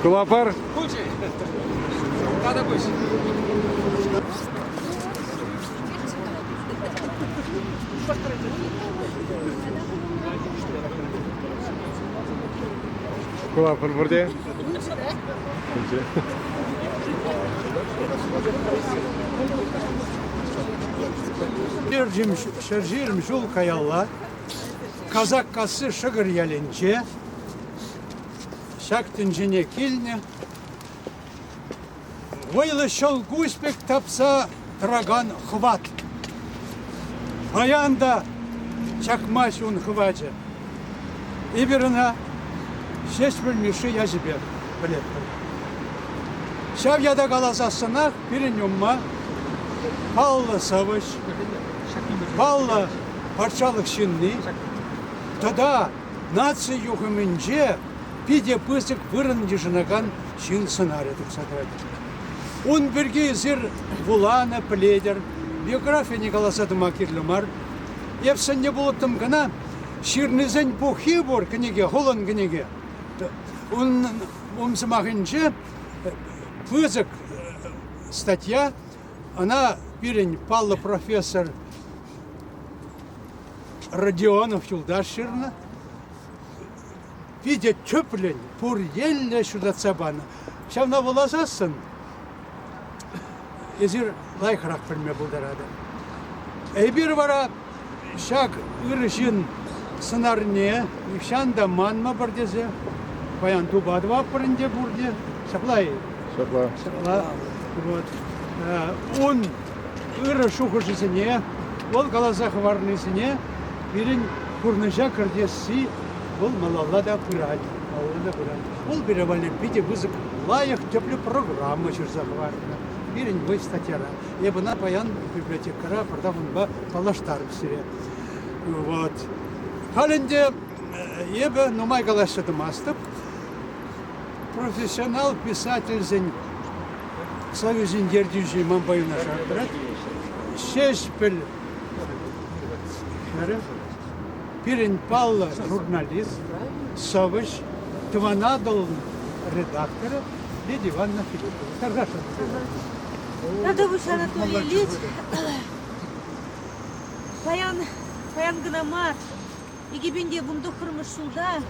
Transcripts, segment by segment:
Кулапар. Кулапар пурте. 120 ҫул каялла Казаккасси Шӗкӗр ялӗнче ҫак тӗнчене килнӗ вӑйлӑ ҫӑлкуҫ пек тапса тӑракан хӑват. Паян та чакмасть ун хӑвачӗ. Эпир ӑна Ҫеҫпӗл Мишши ячӗпе пӗлетпӗр. Ҫав ята каласассӑнах пирӗн умма паллӑ сӑвӑҫ, паллӑ патшалӑх ҫынни тата наци юхӑмӗнче питӗ пысӑк вырӑн йышӑнакан ҫын сӑнарӗ тухса тӑрать. Ун пирки эсир вуланӑ, пӗлетӗр. Биографине каласа тӑма кирлӗ мар. Эп сӗннӗ пулӑттӑм кӑна, ҫырнисен пуххи пур кӗнеке, хулӑн кӗнеке. Ун, ун сӑмахӗнче пысӑк статья, ӑна пирӗн паллӑ профессор Родионов юлташ ҫырнӑ. Питӗ тӗплӗн, пур енлӗ ҫутатса панӑ. Ҫавна вуласассӑн эсир лайӑхрах пӗлме пултаратӑр. Эпир вара ҫак ырӑ ҫын сӑнарне нихҫан та манмӑпӑр тесе паян тупа тӑватпӑр ӗнтӗ пурте. Ҫапла-и? Ҫапла. Ҫапла. Вот. Ун ырӑ шухӑшӗсене, вӑл каласа хӑварнисене пирӗн пурнӑҫа кӗртесси вӑл малалла та пырать, малалла та пырать. Вӑл пире валли питӗ пысӑк, лайӑх, тӗплӗ программа ҫырса хӑварнӑ. Пирӗн вӑй статьяра. Эп ӑна паян библиотекӑра пӑртак унпа паллаштарӑп сире. Вот. Халь ӗнтӗ эпӗ нумай калаҫса тӑмастӑп. Профессионал писательсен союзӗн ертӳҫи манпа юнашар тӑрать. Ҫеҫпӗл хӗрӗ, пирӗн паллӑ журналист, сӑвӑҫ, Тӑван Атӑл редакторӗ Лидия Ивановна Филиппова. Тархасшӑн. Надо Анатолий Ильич. Паян, паян кӑна мар, 2019 ҫулта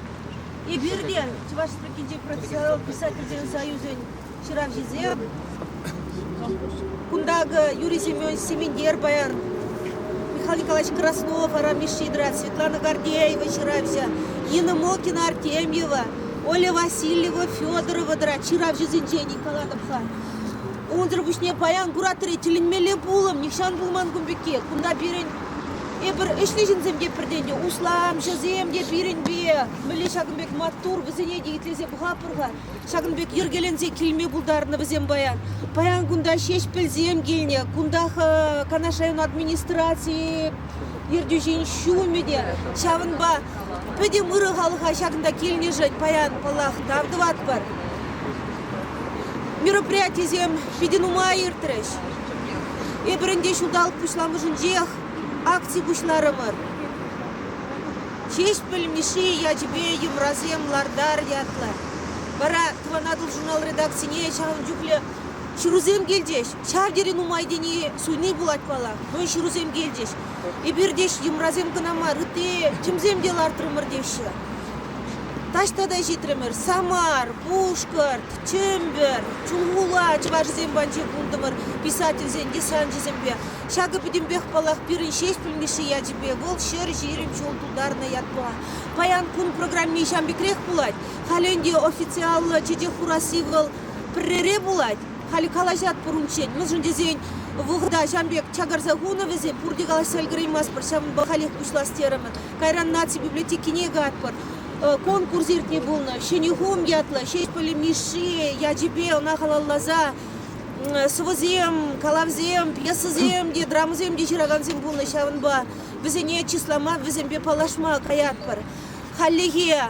эпир те Чӑваш Республикинчи профессионал писательсен союзӗн ҫыравҫисем, кунта акӑ Юрий Семенович Сементер паян, Михаил Николаевич Краснов, Арам Ишидра, Светлана Гордеева ҫыравҫӑ, Нина Мокина Артемьева, Оля Васильева Федорова тӑрать ҫыравҫӑсенчен калатӑп-ха. Унсӑр пуҫне паян кураторе тӗлӗнмелле пулӑм, нихҫан пулман кун пекки. Кунта пирӗн эпир ӗҫлӗ ҫынсем те пӗртен те, усламҫӑсем те пирӗнпе. Мӗнле ҫакӑн пек маттур, вӗсене те итлесе пӑхатпӑр-ха. Ҫакӑн пек йӗркеленсе килме пултарнӑ вӗсем паян. Паян кунта Ҫеҫпӗлсем килнӗ, кунтах Канаш район администрацийӗ ертӳҫин ҫумӗ те. Ҫавӑнпа пӗтӗм ырӑ халӑха ҫакӑнта килнӗшӗн паян, паллах, тав тӑватпӑр. Мероприятисем питӗ нумай иртрӗҫ. Эпир ӗнтӗ ҫулталӑк пуҫламӑшӗнчех акци пуҫларӑмӑр. Ҫеҫпӗл Мишши ячӗпе йӑмрасем лартар ятлӑ. Вара Тӑван Атӑл журнал редакцине ҫавӑн чухлӗ ҫырусем килчӗҫ. Ҫав тери нумай тени суйни пулать паллах, но ҫырусем килчӗҫ. Эпир те йӑмрасем кӑна мар, ытти тӗмсем те лартрӑмӑр теҫҫӗ. Таҫта та ҫитрӗмӗр. Самар, Пушкӑрт, Чӗмпӗр, Чулхула чӑвашӗсем патӗнче пултӑмӑр писательсен десанчӗсемпе. Ҫакӑ пӗтӗмпех, паллах, пирӗн Ҫеҫпӗл Мишши ячӗпе, вӑл 120 ҫул тултарнӑ ятпа. Паян кун программи ҫам пекрех пулать. Халӗ ӗнтӗ официаллӑ чечек хурасси вӑл пӗррере пулать. Халӗ калаҫатпӑр унччен. Мӗншӗн тесен. Вӑхӑта ҫавӑн пек чакарса хунӑ вӗсем, пурте калаҫса ӗлкӗрейместпӗр, ҫавӑнпа халех пуҫлас терӗмӗр. Кайран наци библиотекине каятпӑр. Конкурс иртнӗ пулнӑ. Ҫӗнӗ хум ятлӑ Ҫеҫпӗл Мишши ячӗпе ӑна халалласа сӑвӑсем, калавсем, пьесӑсем те, драмӑсем те ҫыракансем пулнӑ. Ҫавӑнпа вӗсене чыслама, вӗсемпе паллашма каятпӑр. Хальлӗхе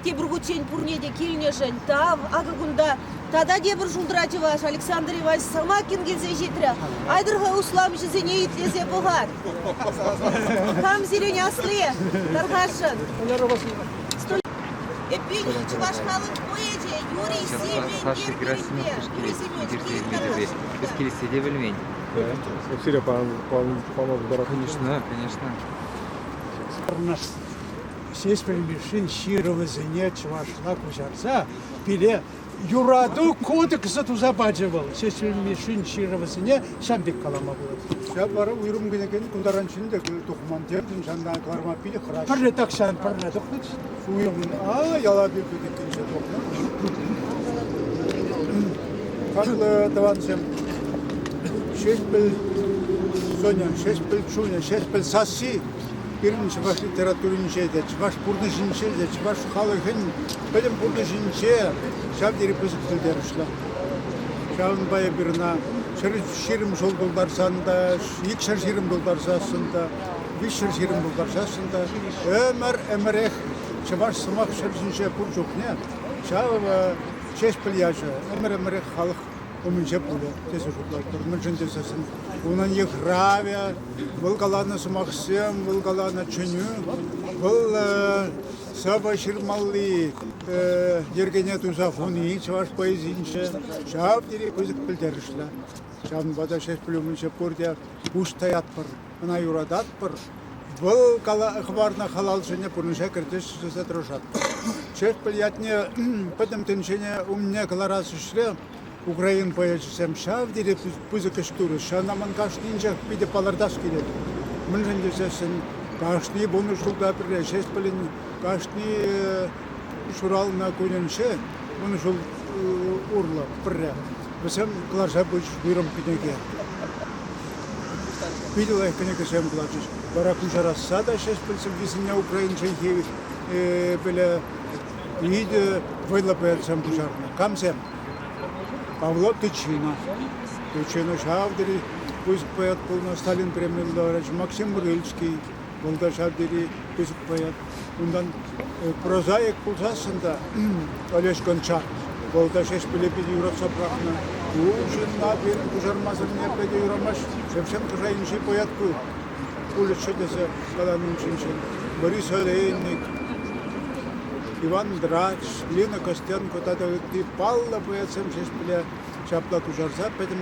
тепӗр хутчен пурне те килнӗшӗн тав. Акӑ кунта тата тепӗр шултра чӑваш Александр Иванович Самакин килсе ҫитрӗ. Айтӑр-ха усламҫӑсене итлесе пӑхар. Кам сирӗн асли? Тархасшӑн. Эппин, чӑваш халӑх поэчӗ Юрий Саша Герасимов Юрий Семенович Эс килессе те пӗлмен. Сире пама пултарать. Конечно, конечно. Ҫеҫпӗл Мишшин ҫырӑвӗсене чӑвашла куҫарса пире юрату кодексӗ туса пачӗ вӑл. Ҫеҫпӗл Мишшин ҫырӑвӗсене ҫав пек калама пулать. Ҫав вара уйрӑм кӗнекен кунтаранччен те тухман темшӗн ҫантан кӑларма питӗ хӑраҫҫӗ. Пӗрре тахҫан пӗрре тухнӑччӗ. Уйрӑм а яла библиотекинче тухнӑ. Хаклӑ тӑвансем, Ҫеҫпӗл сӑнӗ, Ҫеҫпӗл чунӗ, Ҫеҫпӗл сасси пирӗн чӑваш литературинче те, чӑваш пурнӑҫӗнче те, чӑваш халӑхӗн пӗтӗм пурнӑҫӗнче ҫав тери пысӑк пӗлтерӗшлӗ. Ҫавӑнпа эпир ӑна 120 ҫул тултарсан та, 220 тултарсассӑн та, 320 тултарсассӑн та ӗмӗр-ӗмӗрех чӑваш сӑмах ҫӗр ҫинче пур чухне ҫав Ҫеҫпӗл ячӗ ӗмӗр-ӗмӗрех халӑх умӗнче пулӗ тесе шутлатпӑр. Мӗншӗн тесессӗн унӑн йыхравӗ, вӑл каланӑ сӑмахсем, вӑл каланӑ чӗнӳ, вӑл сӑвӑ ҫырмалли йӗркене туса хуни чӑваш поэзийӗнче ҫав тери пысӑк пӗлтерӗшлӗ. Ҫавӑнпа та Ҫеҫпӗл умӗнче пурте пуҫ таятпӑр, ӑна юрататпӑр. Вӑл хӑварнӑ халалсене пурнӑҫа кӗртес тесе тӑрӑшатпӑр. Ҫеҫпӗл ятне пӗтӗм тӗнчене умне кӑларас ӗҫре Украин поэчӗсем ҫав тери пысӑк ӗҫ турӗҫ. Ҫавна ман кашнинчех питӗ палӑртас килет. Мӗншӗн тесессӗн кашни вунӑ ҫулта пӗрре Ҫеҫпӗлӗн кашни ҫуралнӑ кунӗнче вунӑ ҫул урлӑ пӗрре вӗсем кӑларса пычӗҫ уйрӑм кӗнеке. Питӗ лайӑх кӗнекесем кӑларчӗҫ. Вара куҫарасса та Ҫеҫпӗл сӑввисене украин чӗлхи пӗле питӗ вӑйлӑ поэтсем куҫарнӑ. Камсем? Павло Тычина. Тычина ҫав тери пысӑк поэт пулнӑ, Сталин премийӗн лауреачӗ Максим Рыльский вӑл та ҫав тери пысӑк поэт. Унтан прозаик пулсассӑн та Олег Гончар, вӑл та Ҫеҫпӗле питӗ юратса пӑрахнӑ. Ку ҫынна пирӗн куҫармасӑр ниепле те юрамасть. Шевченко шайӗнчи поэт ку пулӗччӗ тесе каланӑ ун ҫинчен. Борис Олейник, Иван Драч, Лина Костенко тата ытти паллӑ поэтсем Ҫеҫпӗле ҫапла куҫарса пӗтӗм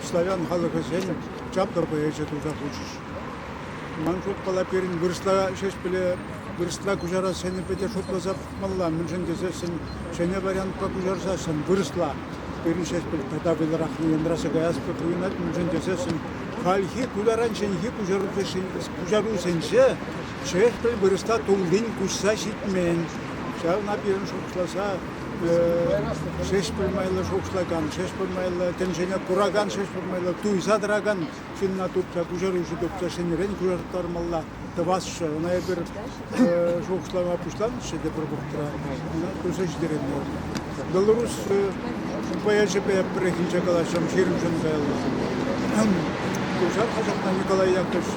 славян халӑхӗсен чаплӑ поэчӗ туса хучӗҫ. Ман шутпала пирӗн вырӑсла Ҫеҫпӗле вырӑсла куҫарас енӗпе те шутласа пӑхмалла, мӗншӗн тесессӗн ҫӗнӗ вариантпа куҫарсассӑн вырӑсла пирӗн Ҫеҫпӗл тата вӑйлӑрах янраса каяс пек туйӑнать, мӗншӗн тесессӗн хальхи кутаранчченхи куҫарусенче Ҫеҫпӗл вырӑсла туллин куҫса ҫитмен. Ҫавна пирӗн шухӑшласа Ҫеҫпӗл майлӑ шухӑшлакан, Ҫеҫпӗл майлӑ тӗнчене куракан, Ҫеҫпӗл майлӑ туйса тӑракан ҫынна тупса, куҫаруҫӑ тупса ҫӗнӗрен куҫарттармалла тӑвасчӗ. Ӑна эпир шухӑшлама пуҫланӑччӗ те пӗр вӑхӑтра. Ӑна туса ҫитереймерӗм. Белорус поэчӗпе пӗррехинче калаҫрӑм, 20 ҫул каялла. Куҫар-ха ҫакна Николай Яковлевич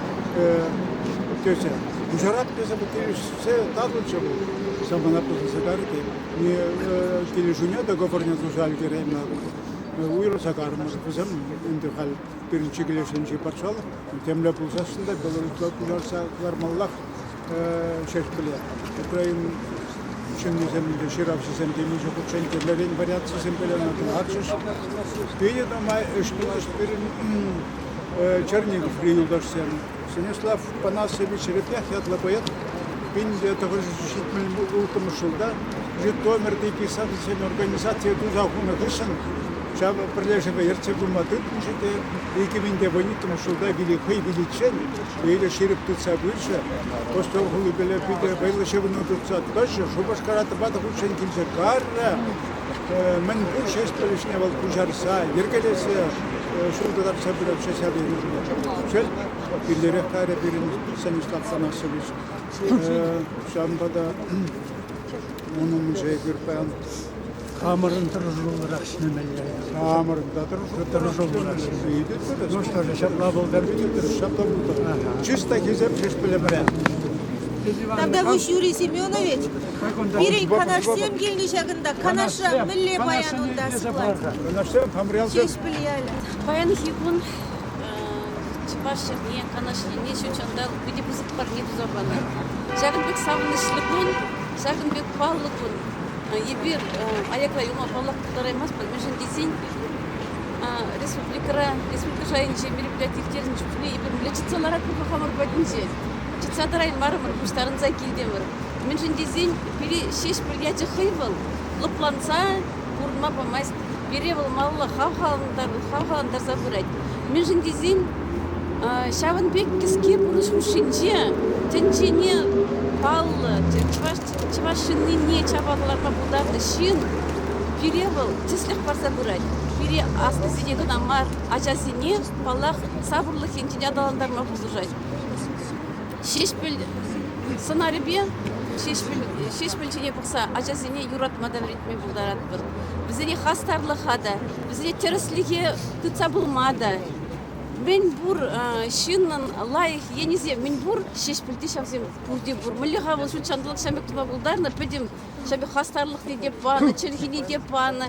тесе. Куҫарап тесе килӗшсе татӑлчӗ вӑл. Самана пӑсӑлса карӗ те. Килӗшӳне договорне туса ӗлкӗреймӗ. Уйрӑлса кармӑр. Вӗсем ӗнтӗ халь пирӗн чикӗлешӗнчи патшалӑх темле пулсассӑн та Белорусла куҫарса кӑлармаллах Ҫеҫпӗле. Украин ҫыннисем ӗнтӗ ҫыравҫӑсем темиҫе хутчен тӗрлӗрен вариацисемпе кӑларчӗҫ. Питӗ нумай ӗҫ турӗҫ пирӗн Черниговри юлташсем. Станислав Панасович Репьях ятлӑ поэт 1976 ҫулта Житомирти писательсен организацийӗ туса хунӑ хыҫҫӑн ҫав пӗрлешӗве ертсе пыма тытӑнчӗ те 2012 ҫулта хӑй виличчен питӗ ҫирӗп тытса пычӗ. Костел хулипеле питӗ вӑйлӑ ҫыхӑну тытса тӑчӗ. Шупашкара тӑватӑ хутчен килсе каррӗ. Мӗн пур Ҫеҫпӗл ӗҫне вӑл пуҫарса, йӗркелесе. ҫул кӑтартса пыратчӗ ҫав Шел, пиллерех кайрӗ пирӗн Станислав Афанасьевич. Ҫавӑнпа та ун умӗнче эпир паян Хамӑрӑн тӑрӑшуллӑрах ӗҫлемелле. Хамӑрӑн та тӑрӑшуллӑрах. Ну что же, ҫапла пултӑр. Ҫапла пултӑр. Чыс та хисеп ҫеҫ пӗлӗмре. Тавтапуҫ Юрий Семенович. Пирӗн канашсем килнӗ ҫакӑнта. Канаша мӗнле паян унта сыхлать? Канашсем хамӑрялсем. Ҫеҫпӗл ялӗ. Паянхи кун Чӑваш ҫӗрне, Канаш енне ҫут ҫанталӑк питӗ пысӑк парне туса панӑ. Ҫакӑн пек савӑнӑҫлӑ кун, ҫакӑн пек паллӑ кун. Эпир аякра юлма паллах пултараймастпӑр, мӗншӗн тесен республикӑра, республика шайӗнче мероприяти ирттернӗ чухне эпир мӗнле чӑтса ларатпӑр-ха хамӑр патӗнче? Чӑтса тӑраймарӑмӑр, пуҫтарӑнса килтӗмӗр. Мӗншӗн тесен пире Ҫеҫпӗл ячӗ хӑй вӑл лӑпланса пурӑнма памасть. Пире вӑл малалла хавхалантарса пырать. Мӗншӗн тесен ҫавӑн пек кӗске пурнӑҫ хушшинче тӗнчене паллӑ чӑваш, чӑваш ҫыннине чапа кӑларма пултарнӑ ҫын пире вӑл тӗслӗх парса пырать. Пире аслисене кӑна мар, ачасене, паллах, сапӑрлӑх енчен аталантарма пулӑшать. Ҫеҫпӗл сӑнарӗпе Ҫеҫпӗл, Ҫеҫпӗл ҫине пӑхса ачасене юратма та вӗрентме пултаратпӑр. Вӗсене хастарлӑха та, вӗсене тӗрӗслӗхе тытса пыма та. Мӗн пур ҫыннӑн лайӑх енӗсем, мӗн пур Ҫеҫпӗлте ҫавсем пурте пур. Мӗнле-ха вӑл ҫут ҫанталӑк ҫав пек тума пултарнӑ, пӗтӗм ҫав пек хастарлӑхне те панӑ, чӗлхине те панӑ,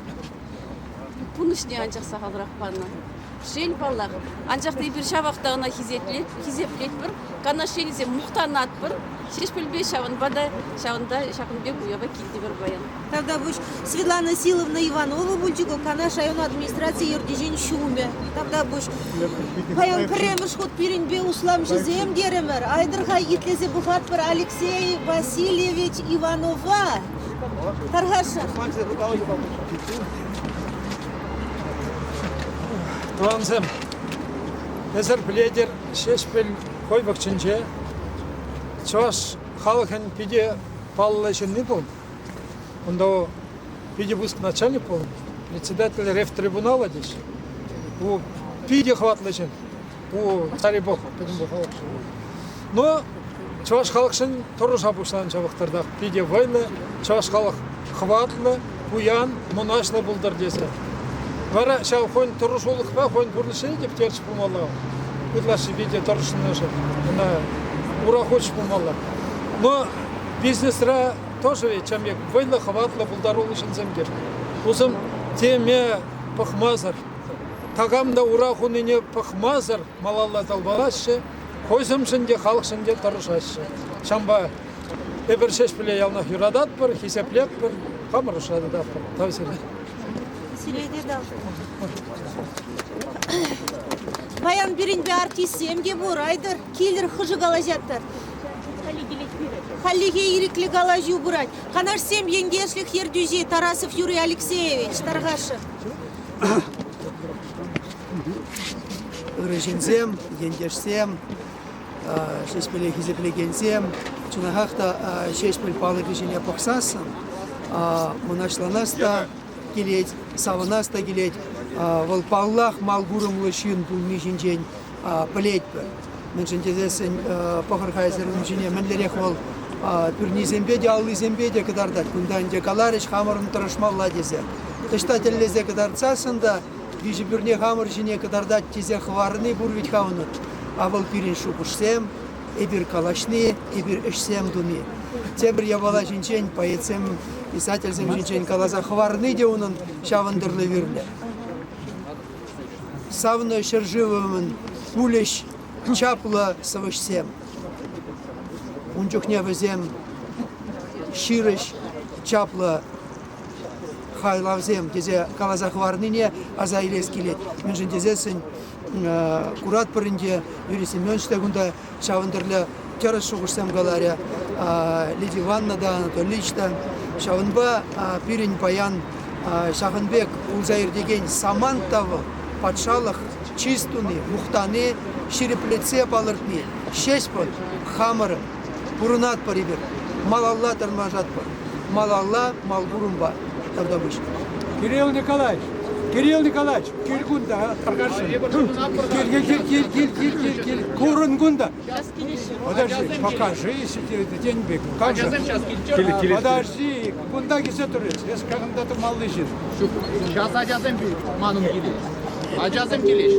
пурнӑҫне анчах сахалрах панӑ. Шел, паллах. Анчах та эпир ҫавах та ӑна хисеплетпӗр, Канаш енӗсем мухтанатпӑр. Ҫеҫпӗлпе ҫавӑнпа та ҫавӑнта ҫакӑн пек уява килтӗмӗр паян. Тавтапуҫ. Светлана Силовна Иванова пулчӗ ку Канаш район администраци ертӳҫин ҫумӗ. Тавтапуҫ. Паян пӗрремӗш хут пирӗнпе усламҫӑсем терӗмӗр. Айтӑр-ха итлесе пӑхатпӑр Алексей Васильевич Иванова. Тархасшӑн. Тӑвансем, эсӗр пӗлетӗр, Ҫеҫпӗл хӑй вӑхӑчӗнче чӑваш халӑхӗн питӗ паллӑ ҫынни пулнӑ. Унта питӗ пысӑк начальник пулнӑ, председатель рефтрибунала теҫҫӗ. Ку питӗ хӑватлӑ ҫын. Ку царь бог, пӗтӗм халӑх. Но чӑваш халӑхшӑн тӑрӑша пуҫланӑ ҫав вӑхӑтрах питӗ вӑйлӑ, чӑваш халӑх хӑватлӑ, пуян, мӑнаҫлӑ пултӑр тесе. Вара ҫав хӑйӗн тӑрӑшулӑхпа хӑйӗн пурнӑҫне те пӗтерчӗ пулмалла. Ытлашши питӗ тӑрӑшнӑшӑн ӑна ура хучӗ пулмалла. Но бизнесра тоже ведь чем пек вӑйлӑ, хӑватлӑ, пултаруллӑ ҫынсем кирлӗ. Усӑм теме пӑхмасӑр, такам та ура хунине пӑхмасӑр малалла талпалаҫҫӗ, хӑйсемшӗн те, халӑхшӑн те тӑрӑшаҫҫӗ. Ҫавӑнпа эпир Ҫеҫпӗле яланах юрататпӑр, хисеплетпӗр, хамӑр ӑшра тытатпӑр. Тав сире. Сире те тав. Паян пирӗнпе артистсем те пур. Айтӑр, килӗр, хӑшӗ калаҫаттӑр? Хальлӗхе ирӗклӗ калаҫу пырать. Канашсем ентешлӗх ертӳҫи Тарасов Юрий Алексеевич тархасшӑн. Ырӑ ҫынсем, ентешсем, Ҫеҫпӗле хисеплекенсем, чӑнахах та Ҫеҫпӗл палӑкӗ ҫине пӑхсассӑн мӑнаҫланас та килет, савӑнас та килет. Вӑл паллах мал курӑмлӑ ҫын пулни ҫинчен пӗлетпӗр. Мӗншӗн тесессӗн пӑхӑр-ха эсир ун ҫине мӗнлерех вӑл пӳрнисемпе те аллисемпе те кӑтартать. Кунта ӗнтӗ каларӗҫ хамӑрӑн тӑрӑшмалла тесе. Ӑҫта тӗллесе кӑтартсассӑн та виҫӗ пӳрне хамӑр ҫине кӑтартать тесе хӑварни пур вӗт-ха унӑн. А вӑл пирӗн шухӑшсем, эпир калаҫни, эпир ӗҫсем туни. Тепӗр япала ҫинчен поэтсем, писательсем ҫинчен каласа хӑварни те унӑн ҫавӑн тӗрлӗ вирлӗ. Савнӑ ҫӗршывӑмӑн пулӗҫ чаплӑ сӑвӑҫсем. Ун чухне вӗсем ҫырӗҫ чаплӑ хайлавсем тесе каласа хӑварнине аса илес килет. Мӗншӗн тесессӗн куратпӑр ӗнтӗ Юрий Семенович та кунта ҫавӑн тӗрлӗ тӗрӗс шухӑшсем каларӗ. Лидия Ивановна та, Анатолий Ильич та. Ҫавӑнпа пирӗн паян ҫакӑн пек пулса иртекен самант та вӑл патшалӑх чыс туни, мухтани, ҫирӗплетсе палӑртни ҫеҫ вӑл хамӑрӑн. Пурӑнатпӑр эпир, малалла тӑрмашатпӑр, малалла мал курӑмпа. Тавтапуҫ. Кирилл Николаевич. Кирилл Николаевич, кил кунта, тархасшӑн. Кил, кил, кил, кил, кил, кил, кил, кил. Курӑн кунта. Подожди, покажи, тен пек. Как же? Подожди, кунта килсе тӑрӗҫ. Эс кунта тӑмалли ҫын. Ҫук, сейчас ачасем манӑн килӗҫ. Ачасем килӗҫ.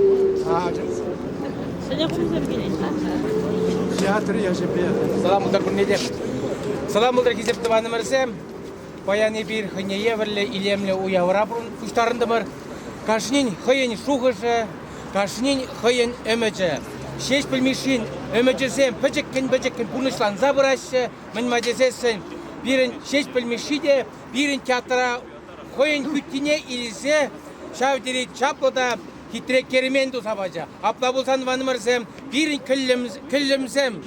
Ҫӗнӗ хумсем килӗҫ. Театр ячӗпе. Салам пултӑр пурне те. Салам пултӑр хисеп тӑванӑмӑрсем. Паян эпир хӑйне евӗрлӗ илемлӗ уявра пуҫтарӑнтӑмӑр. Кашнин хӑйӗн шухӑшӗ, кашнин хӑйӗн ӗмӗчӗ. Ҫеҫпӗл Мишшин ӗмӗчӗсем пӗчӗккӗн-пӗчӗккӗн пурнӑҫланса пыраҫҫӗ. Мӗн-ма тесессӗн пирӗн Ҫеҫпӗл Мишши те пирӗн театра хӑйӗн хӳттине илсе ҫав тери чаплӑ та хитре кермен туса пачӗ. Апла пулсан, тӑванӑмӑрсем, пирӗн кӗллӗмсем,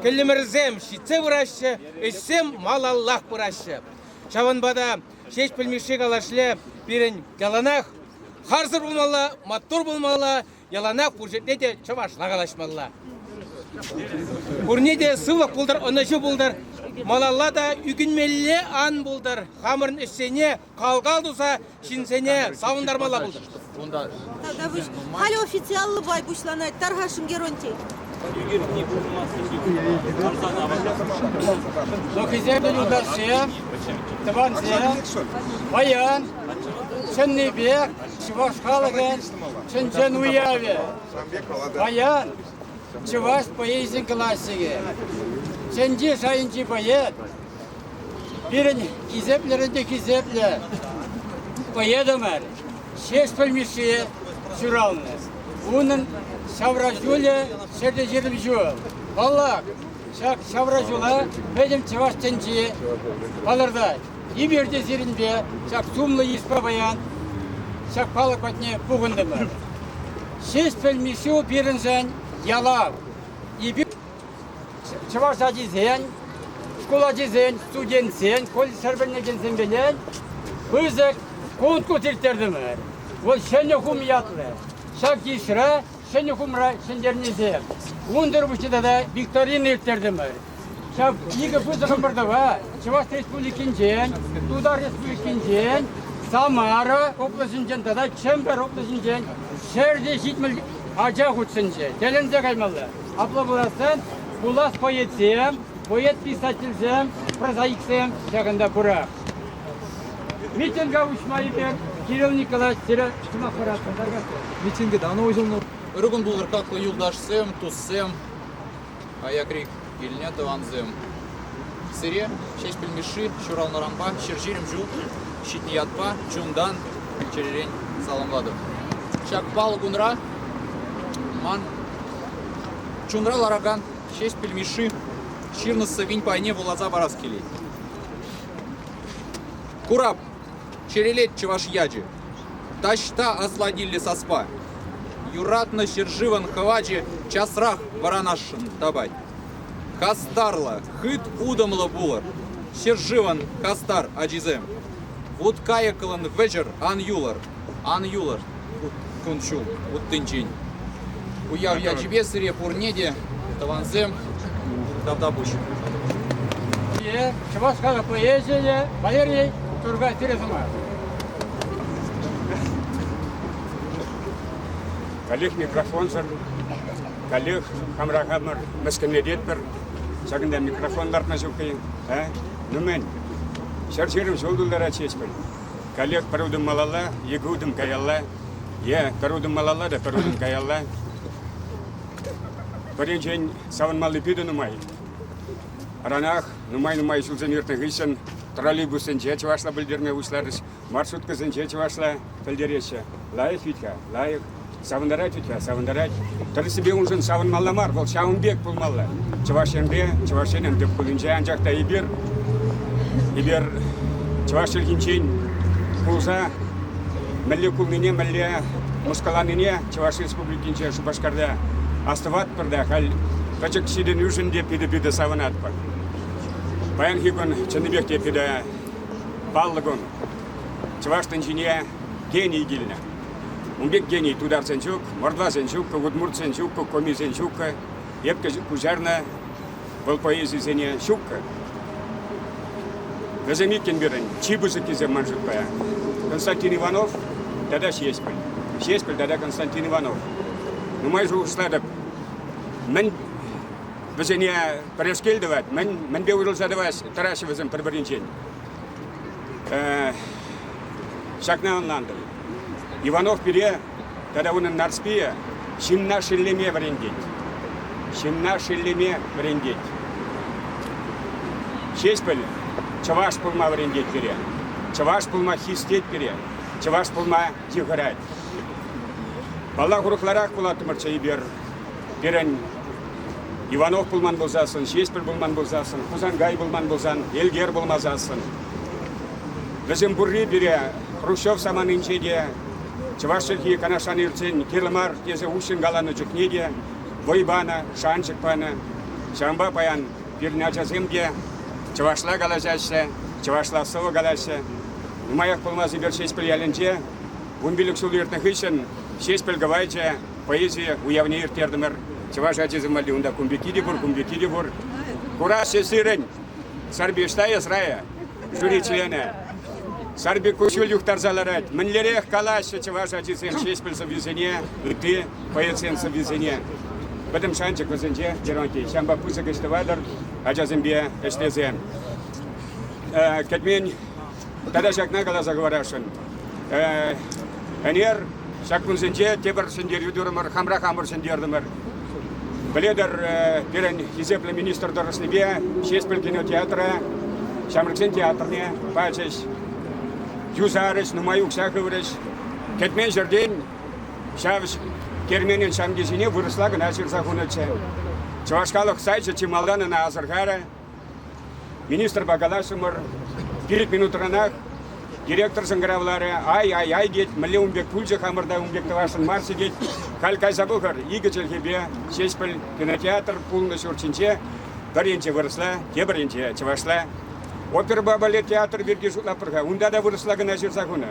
кӗллӗмӗрсем ҫитсе пыраҫҫӗ, ӗҫсем малаллах пыраҫҫӗ. Ҫавӑнпа та Ҫеҫпӗл Мишши калашле пирӗн яланах харсӑр пулмалла, маттур пулмалла, яланах пур ҫӗрте те чӑвашла калаҫмалла. Пурне те сывлӑх пултӑр, ӑнӑҫу пултӑр, малалла та ӳкӗнмелле ан пултӑр, хамӑрӑн ӗҫсене кал-кал туса ҫынсене савӑнтармалла пултӑр. Халӗ официаллӑ пай пуҫланать. Тархасшӑн, Геронтий. Ну, хисеплӗ юлташсем, тӑвансем, паян чӑннипех чӑваш халӑхӗн чӑн-чӑн уявӗ. Паян чӑваш поэзийӗн классикӗ, тӗнче шайӗнчи поэт, пирӗн хисеплӗрен те хисеплӗ поэтӑмӑр Ҫеҫпӗл Мишши ҫуралнӑ. Унӑн ҫавра ҫулӗ 120 ҫул. Паллах, ҫак ҫавра ҫула пӗтӗм чӑваш тӗнчи палӑртать. Эпир те сирӗнпе ҫак сумлӑ йышпа паян ҫак палӑк патне пухӑнтӑмӑр. Ҫеҫпӗл Мишши пирӗншӗн ялав. Эпир чӑваш ачисен, шкул ачисен, студентсен, колледжра вӗренекенсемпе пысӑк конкурс ирттертӗмӗр. Вӑл Ҫӗнӗ хум ятлӑ. Ҫак йышра Ҫӗнӗ хумра ҫӗнтернисем. Унсӑр пуҫне тата викторина ирттертӗмӗр. Ҫав икӗ пысӑк ӑмӑртӑва Чӑваш Республикинчен, Тутар Республикинчен, Самара облаҫӗнчен тата Чӗмпӗр облаҫӗнчен 170 ача хутшӑнчӗ. Тӗлӗнсе каймалла. Апла пулассан пулас поэтсем, поэт-писательсем, прозаиксем ҫакӑнта пурах. Митинга уҫма эпир Кирилл Николаевич сире сӑмах паратпӑр. Митинга давно уҫӑлнӑ. Ырӑ кун пултӑр, хаклӑ юлташсем, туссем, аякри килне тӑвансем. Сире Ҫеҫпӗл Мишши ҫуралнӑранпа 120 ҫул ҫитнӗ ятпа чунтан, чӗререн саламлатӑп. Ҫак паллӑ кунра ман чунра ларакан Ҫеҫпӗл Мишши ҫырнӑ сӑввин пайне вуласа парас килет. Курап, чӗрелет чӑваш ячӗ, таҫта аслатиллӗ саспа. Юратнӑ ҫӗршывӑн хӑвачӗ часрах вӑранасшӑн тапать. Хастарлӑ, хыт утӑмлӑ пулӑр, ҫӗршывӑн хастар ачисем. Вут-кайӑклӑн вӗҫӗр ан юлӑр, ан юлӑр кун-ҫул уттинчен. Уяв ячӗпе сире пурне те, тӑвансем, тавтапуҫ. Чӑваш халӑх поэзийӗ Валерий Туркай сире сӑмах. Каллех микрофонсӑр, каллех хамӑра хамӑр мӗскӗнлететпӗр. Ҫакӑнта микрофон лартма ҫук-и? А? Ну мӗн? 120 ҫул тултарать Ҫеҫпӗл. Каллех пӗр утӑм малалла, икӗ утӑм каялла. Е пӗр утӑм малалла та пӗр утӑм каялла. Пӗринчен савӑнмалли питӗ нумай. Аранах нумай-нумай ҫулсем иртнӗ хыҫҫӑн троллейбуссенче чӑвашла пӗлтерме пуҫларӗҫ, маршруткӑсенче чӑвашла пӗлтереҫҫӗ. Лайӑх вӗт-ха, лайӑх. Савӑнтарать вӗт-ха, савӑнтарать. Тӗрӗссипе уншӑн савӑнмалла мар, вӑл ҫавӑн пек пулмалла. Чӑваш Енре, Чӑваш Енӗн тӗп хулинче, анчах та эпир, эпир чӑваш чӗлхинчен кулса мӗнле кулнине, мӗнле мӑшкӑланине Чӑваш Республикинче, Шупашкарта астӑватпӑр та халь пӗчӗк ҫитӗнӳшӗн те питӗ-питӗ савӑнатпӑр. Паянхи кун чӑннипех те питӗ паллӑ кун. Чӑваш тӗнчине гений килнӗ. Ун пек гений тутарсен ҫук, мордвасен ҫук, удмуртсен ҫук, комисен ҫуккӑ. Эп куҫарнӑ вӑл поэзисене ҫуккӑ. Вӗсем иккӗн пирӗн чи пысӑккисем ман шутпа. Константин Иванов. тата Ҫеҫпӗл. Ҫеҫпӗл тата Константин Иванов. Нумай шухӑшлатӑп. Мӗн вӗсене пӗрешкел тӑвать, мӗн, мӗнпе уйрӑлса тӑраҫҫӗ вӗсем пӗр-пӗринчен. Ҫакна ӑнлантӑм. Иванов пире тата унӑн Нарспийӗ ҫынна шеллеме вӗрентет. Ҫынна шеллеме вӗрентет. Ҫеҫпӗл чӑваш пулма вӗрентет пире. Чӑваш пулма хистет пире. Чӑваш пулма йыхӑрать. Паллах, урӑхларах пулаттӑмӑрччӗ эпир. Пирӗн Иванов пулман пулсассӑн, Ҫеҫпӗл пулман пулсассӑн, Хусанкай пулман пулсан, Элкер пулмасассӑн. Вӗсем пурри пире Хрущев саманинче те, чӑваш чӗлхи Канашран иртсен кирлӗ мар тесе уҫҫӑн каланӑ чухне те вӑй панӑ, шанчӑк панӑ. Ҫавӑнпа паян пирӗн ачасем те чӑвашла калаҫаҫҫӗ, чӑвашла сӑвӑ калаҫҫӗ. Нумаях пулмасть эпир Ҫеҫпӗл ялӗнче 15 ҫул иртнӗ хыҫҫӑн Ҫеҫпӗл кӑвайчӗ поэзи уявне ирттертӗмӗр. Чӑваш ачисем валли унта кун пекки те пур, кун пекки те пур. Курасчӗ сирӗн! Сарпи ӑҫта эс, Рая? Жюри членӗ. Сарпи куҫҫуль юхтарса ларать. Мӗнлерех калаҫҫӗ чӑваш ачисем Ҫеҫпӗл сӑввисене, ытти поэтсен сӑввисене. Пӗтӗм шанчӑк вӗсенче, Геронтий. Ҫавӑнпа пысӑк ӗҫ тӑватӑр ачасемпе ӗҫлесе. Кӗтмен тата ҫакна каласа хӑварасшӑн. Ӗнер ҫак кунсенче тепӗр ҫӗнтерӳ турӑмӑр, хамра хамӑр ҫӗнтертӗмӗр. Пӗлетӗр, пирӗн хисеплӗ министр тӑрӑшнипе Ҫеҫпӗл кинотеатра, ҫамрӑксен театрне пачӗҫ, юсарӗҫ, нумай укҫа хыврӗҫ. Кӗтмен ҫӗртен ҫав керменӗн ҫамки ҫине вырӑсла кӑна ҫырса хунӑччӗ. Чӑваш халӑх сайчӗ чи малтан ӑна асӑрхарӗ. Министрпа калаҫрӑмӑр. 5 минутранах директор шӑнкӑравларӗ. Ай-ай-ай тет, мӗнле ун пек пулчӗ хамӑр та ун пек тӑвасшӑн марччӗ тет. Халь кайса пӑхӑр, икӗ чӗлхепе Ҫеҫпӗл кинотеатр пулнӑ ҫурт ҫинче пӗр енче вырӑсла, тепӗр енче чӑвашла. Оперӑпа балет театр пирки шутлатпӑр-ха, унта та вырӑсла кӑна ҫырса хунӑ.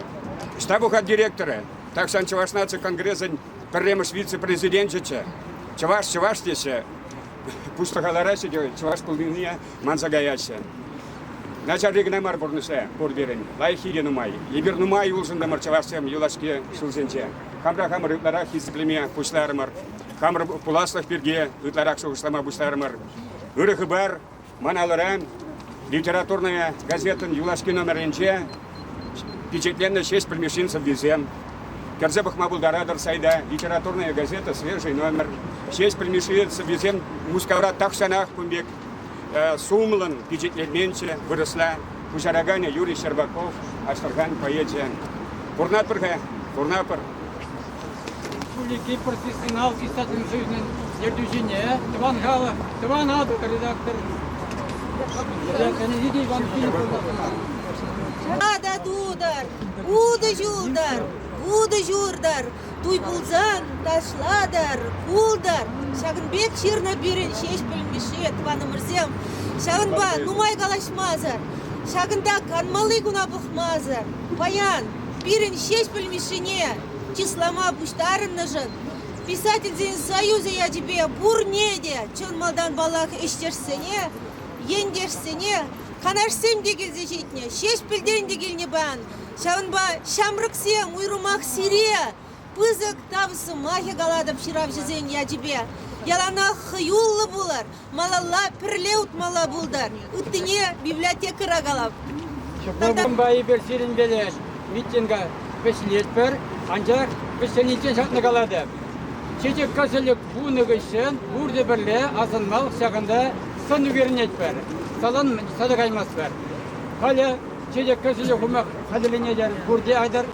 Ӑҫта пухать директорӗ? Тахҫан Чӑваш наци конгресӗн пӗрремӗш вице-президенчӗччӗ. Чӑваш, чӑваш теҫҫӗ. Пуҫлӑха лараҫҫӗ те чӑваш пулнине манса каяҫҫӗ. Начарри кӑна мар пурнӑҫра пур пирӗн, лайӑххи те нумай. Эпир нумай улшӑнтӑмӑр чӑвашсем юлашки ҫулсенче. Хамра хамӑр ытларах хисеплеме пуҫларӑмӑр. Хамӑр пуласлӑх пирки ытларах шухӑшлама пуҫларӑмӑр. Ырӑ хыпар Ман алӑра Литературная газетӑн юлашки номерӗнче пичетленнӗ Ҫеҫпӗл Мишшин сӑввисем. Кӗрсе пӑхма пултаратӑр сайта Литературная газета свежий номер. Ҫеҫпӗл Мишши сӑввисем Мускавра тахҫанах кун пек сумлӑн пичетленменччӗ вырӑсла. Куҫараканӗ Юрий Щербаков, Аҫтӑрхан поэчӗ. Пурнатпӑр-ха, пурнатпӑр. Республики профессионал писатель союзӗн ертӳҫине, тӑван халӑх, тӑван Атӑл редактор Лидия Ивановна Тата тутӑр, утӑ ҫултӑр, вутӑ ҫуртӑр, туй пулсан ташлатӑр, култӑр. Ҫакӑн пек ҫырнӑ пирӗн Ҫеҫпӗл Мишши тӑванӑмӑрсем. Ҫавӑнпа нумай калаҫмасӑр, ҫакӑнта канмалли куна пӑхмасӑр паян пирӗн Ҫеҫпӗл Мишшине чыслама пуҫтарӑннӑшӑн Писательсен союзӗ ячӗпе пурне те чӑн малтан паллах ӗҫтешсене, ентешсене, канашсем те килсе ҫитнӗ, Ҫеҫпӗлтен те килнӗ паян. Ҫавӑнпа ҫамрӑксем, уйрӑмах сире, пысӑк тав сӑмахӗ калатӑп ҫыравҫӑсен ячӗпе. Яланах хӑюллӑ пулӑр, малалла пӗрле утмалла пултӑр. Ыттине библиотекӑра калап. Ҫапла эпир сирӗнпеле митинга вӗҫлетпӗр, анчах вӗҫлениччен ҫакна калатӑп. Чечек кӑшӑлӗ пунӑ хыҫҫӑн пурте пӗрле асӑнмалӑх ҫакӑнта сӑн ӳкерӗнетпӗр, салан сада каймастпӑр. Халӗ чечек кӑшӑлӗ хума хатӗрленетӗр, пурте айтӑр.